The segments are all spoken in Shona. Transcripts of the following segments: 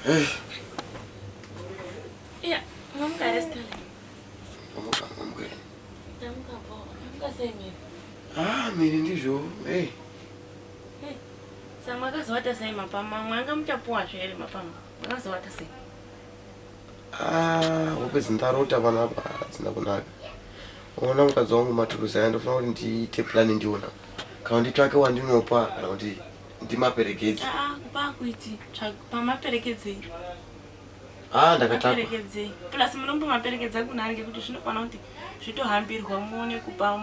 Iya, mamuka here Stanley? Mamuka, mamuka. Ndamuka bo. Mamuka sei miri? Ah, miri ndizvo. Hey. Hey. Saka makazovata sei mapama? Mwanga muchapuwa zve here mapama? Makazovata sei? Ah, hope dzindarota panapa hadzina kunaka. Ona mukadzi wangu maturusi aya ndofanira kuti ndiite plan ndiona. Kana nditsvake wandinopa kana kuti ndimaperekedze. Ah, kupa kuiti pamaperekedzei. Ah, ndakatakwa. Maperekedzei. Plus munombomaperekedza kunani ngekuti zvinofanira kuti zvitohambirwa muone kupa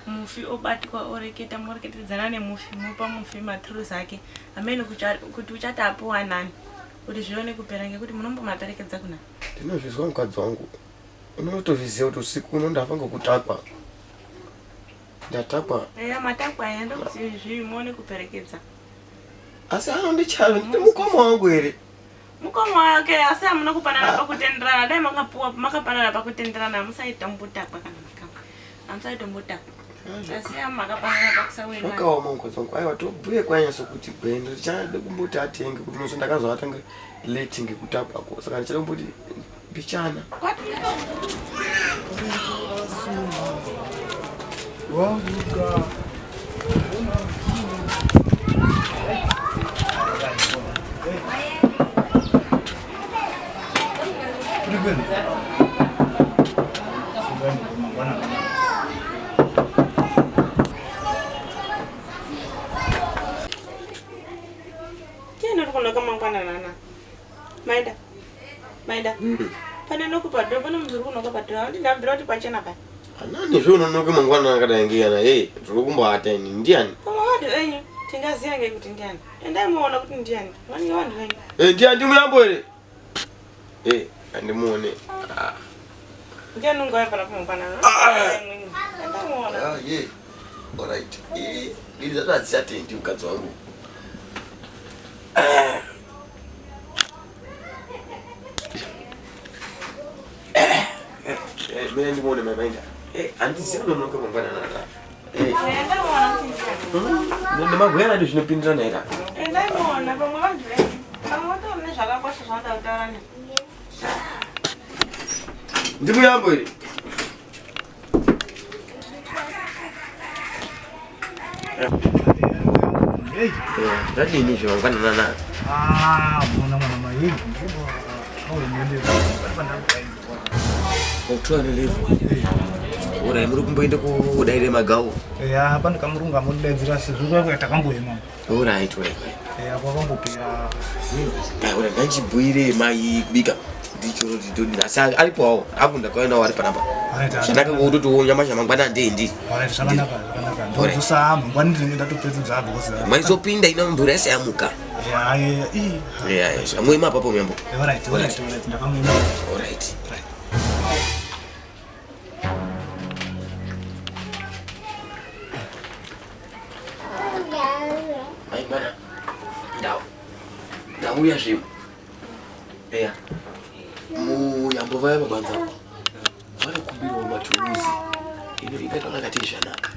mufi obatwa oreketa moreketedzana nemufi mopa mufi maturusi ake amene kuti uchati apuwa nani kuti zvione kupera ngekuti munombomaperekedza kuna Ndinozvizwa mukadzi wangu. Unotozviziva kuti usiku uno ndafa ngekutakwa. Ndatakwa. Eya matakwa aya ndokuti zvivi muone kuperekedza. Asi anondichaya nditi mukoma wangu here? Mukoma wake asi hamuna kupanana pakutenderana dai makapuwa makapanana pakutenderana hamusaitombotakwa kana makamba hamusaitombotakwa asi makapanana pakusawirirana. Zvakaoma mukadzi wangu. Aiwa tobhuye kwanyasa kuti gwendo ndichade kumboti atenge kuti unozo ndakazoatanga late ngekutakwako saka ndichada kumboti mbichana. Ndiani uri kunoka mangwananana? Maida. Maida. Pane noku padhoo, pane munhu uri kunoka padhoo. Handi ndambira kuti pachena pa. Anani zve unonoke mangwanana akadai ngeyana hey ndiri kumboata ini ndiani? Pamwe vanhu venyu tingaziva ngei kuti ndiani. Endai muona kuti ndiani. Vanenge vanhu venyu. Eh ndiani ndimuyambo here? Eh andimuone. Ah. Ndiani ungauya panapa mangwanana? Ah. Endai muona. Ah yeah. All right. Eh ndiri zvazvichatendi mukadzi wangu. Ah. Eh, mina ndimuone mai Mainda. Eh, handizivi unonoka mangwanana. Eh. Endai muona kuti ndiani. Nemagwena adi zvinopindirana here? Endai muona pamwe vanhu venyu. Pamwe vatori nezvakakosha zvavanoda kutaura nemi. Ndimuyambo here? Zvadini izvo mangwanana? Ah, mwana mwana mai. Otora level. Ora muri kumboenda kudaire magawo. Ya, pane kamurungu amodaidzira sezvo kwakwe takamboema. Alright, right. Ya, kwakambopera. Ora ngachibhuire mai kubika. Ndicho ndidoni asi aripo hawo. Apo ndakaenda wari panapa. Zvanaka ngokutoti nyama mangwana ndendi. Alright, zvakanaka, zvakanaka. Ndodzosa mangwana ndinenge ndatopetudza because. Maizopinda ina mvura yese yamuka. Ya, ya, ii. Ya, ya. Mwema apapo myambo. Alright, alright, alright. Ndakamwema. Alright. Right. Mai mwana. Ndau. Ndauya zvimwe. Eya. Muyambo vaya babanza. Vanokumbirawo maturuzi. Ino ikaita kati zvanaka.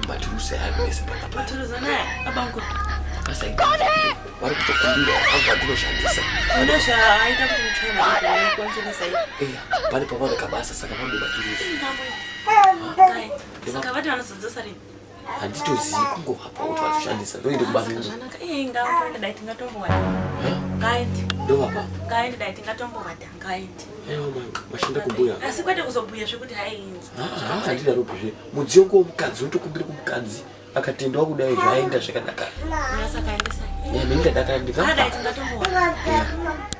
Maturuzi aya mese panapa. Maturuzi anaya abamukuru. Basa vari kutokumbira avo vandinoshandisa. Mune zvaaita kuti mutsvaye mari kukonzeresa iyi. Eya, pane pavana kabasa saka vanoda maturuzi. Saka vati vanozodzosa rini? Handitozivi kungovapa kuti vatoshandisa. Ndoende kubasa. Zvakanaka. Iye ngaamboenda dai tingatombowata. Ngaende. Ndovapa. Ngaende dai tingatombowata. Ngaende. Aiwa mai, mashanda kumbuya. Asi kwete kuzobhuya zvekuti hai. Ah, handidaropi zve. Mudziyo ngowomukadzi unotokumbira kumukadzi akatendewa kudai zvaenda zvakanaka. Saka endesa. Ya, nini ndadakara ndikamupa. Dai tingatombowata.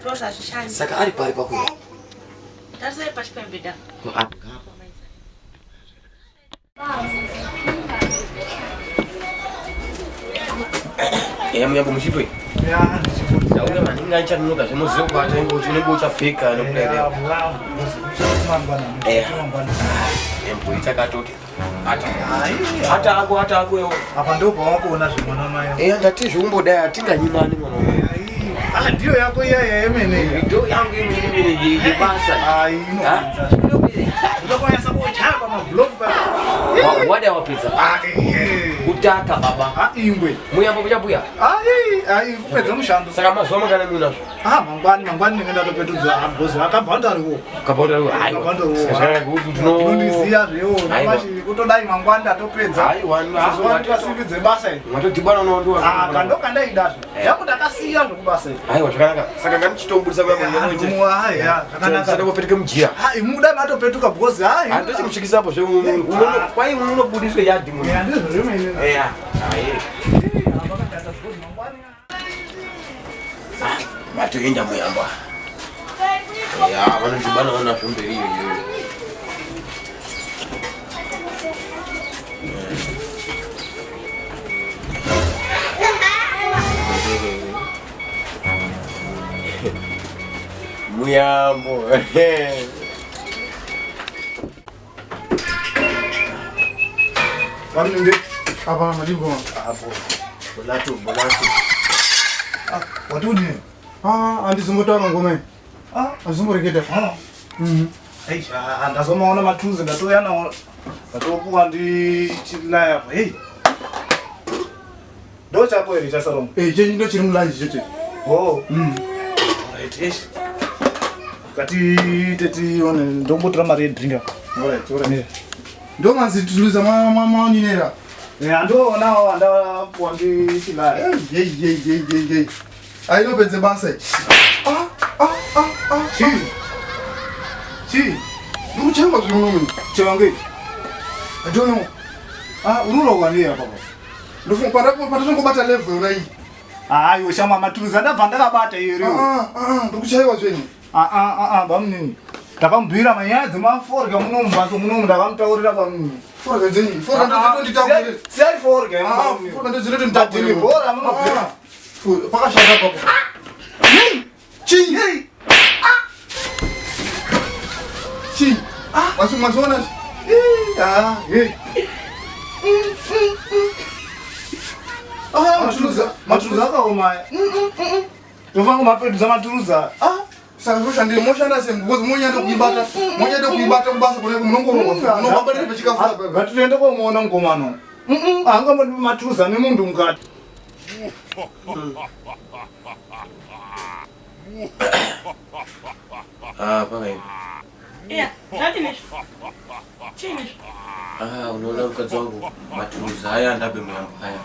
Ndozvazvishandi. Saka ari pari pakuya. Tarisai pashi pemubhedha. Apa. Eya muyambo muchipo iyi. Ya, ndichipo. Ndauya maningi anchanonoka zvemuziyo kwata inge uchi unenge uchapfeka nokudai. Ya, mangwana. Eh. Mangwana. Embo ichakatoti. Ata. Ata ako ata ako yo. Apa ndo pawakuona zvemwana mai. Eya ndati zvekumbodai hatinganyimani mwana wangu. Ah, ndiyo yako iya yemene. Ndo yangu imene yebasa. Ah, inobvunza. Unokwanisa kuchapa mablock pa. Wada wapedza. Ah, eh. Kutaka baba. Ah, ingwe. Muyambo muchabuya. Ai, ai, kupedza mushando. Saka mazuva mangana munazvo? Ah, mangwani, mangwani ndinenge ndatopetudza ah, because akabhandariwo. Kabhandariwo. Aiwa. Akabhandariwo. Saka kuti ndino Ndinondiziya zvewo. Aiwa. Namashi kutodai mangwani ndatopedza. Aiwa, Zuva ndikasimbidze basa iri. Mwatodhibana unoondoa. Ah, kando kandaidazve. Eh. Yangu ndakasiya zvekubasa iri. Aiwa zvakanaka. Saka ngandichitombudisa muyambo. Ah, ya, zvakanaka. Saka kupetuke mujira. Ah, imuda matopetuka because hai. Handichimusvikisapo zve kwai unobudiswe yadhi munhu. Ya, ndizvo zvemene. Eya. Aye. Matoenda muyamba. Ya, vanodhibana vanazvo mberi iyo iyoyo. Muyambo. Vaninde. Apa madiko. Apo. Bolato, bolato. Ah, wati udini? Ah, handizombotaura ngoma iyi. Ah, Handizomboreketa. ah. Mhm. Eish, ah, ndazomaona matuzi ndatouya nawo. Ndatopuwa ndichilaya apa. Hey. Ndo chako here chaSalom? Eh, chenyu ndo chiri mulanje chocho. Oh. Mhm. Alright, eish. Ngatiite tione ndombotora mari yedrink apa. Alright, alright. Ndo mazituluza mwa mwa mwaoninera. Eh, andoonawo andapuwa ndichilaya. Hey, hey, hey, hey, hey, hey. Ainopedze basa iyi. Ah, ah, ah, ah. Chii? Chii? Ndikuchema zvimwe munhu. Chevangu ichi? I don't know. Ah, unorogwa ndiye apa pa. Ndofunga pandatongobata level yona iyi. Ah, iwe shama maturuzi andabva ndakabata iyo riwo. Ah, ah, ah, ndikuchaiwa zvenyu. Ah, ah, ah, ah, bamunini. Ndakamubhira manyaya dzemaforya muno mumbatso muno ndakamutaurira bamunini. Forga dzenyu. Forga ndozotonditakurira. Siyai forya Ah, forga ndozotonditakurira. Ndiri bhora munobhira. Ah, pakashata papo. Hey! Chii? Hey! Chii? Masi masiona? Ah, hey. Ah, Maturuzi, maturuzi akaoma aya. Tofanira kumapedza maturuzi aya. Ah, saka zvoshandei moshanda sei because monyanya kuibata monyanya kuibata kubasa kune munongorohwa munobabarira pechikafu apa. Ngatiende komuona mukomana. Haangambondipi maturuzi ane munhu mukati. Ah, pakaipa. Iya, zvadini izvo? Chiini izvo? Ah, unoona mukadzi wangu maturuzi aya andabe muyambo aya.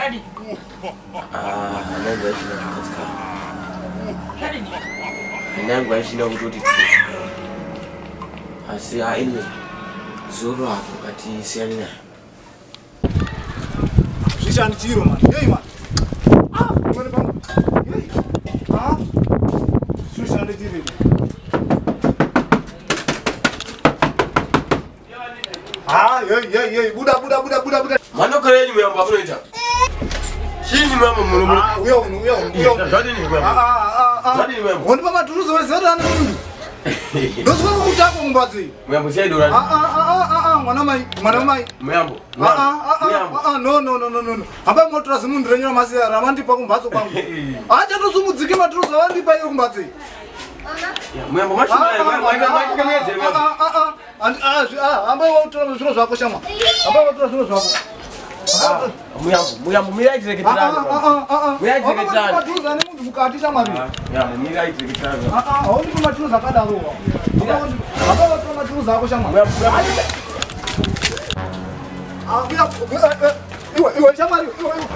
Adi, Ah, hana yangu yachina mukadzi ka. zvadini? Hana yangu yachina kutoti. Asi ah, anyway. Zoro apo ngatisiyane naye. Zvishandi chiro mani. Yei mani. Ah, ngone pangu. Yei. Ah. Zvishandi chiro. Ah, yei yei yei. Buda buda buda buda buda. Manokore yenyu muyambo amunoita. Chiini muyambo muno muno. Ah, uya uno uya uno uya uno. Zvadini Ah muyambo? ah ah ah. Zvadini muyambo? Wondipa maturuzi wese ane munhu. Ndosvika kukutakwa mumbatso iyi. Muyambo siyai dora. Ah ah ah ah ah mwana mai, mwana mai. Muyambo. Ah ah ah ah Muyambo. ah no no no no no. Hamba motora zimunhu renyu ramasiya ramandipa kumbatso kwangu. Achatosumudziki maturuzi awandipa iyo kumbatso iyi. Muyambo mashuma mwaita muyambo. Hamba watora zviro zvako shamwa. Hamba watora zviro zvako. Muyambo, muyambo mirai tireketerane. Muyadzirekedzana. Maturuzi ane munhu mukati shamwari. Muyambo mirai tireketerane. Haundipi maturuzi akadaro. Hamba watora maturuzi ako shamwa. Muyambo, muyambo. Ah, uya, iwe, iwe shamwari, iwe, iwe.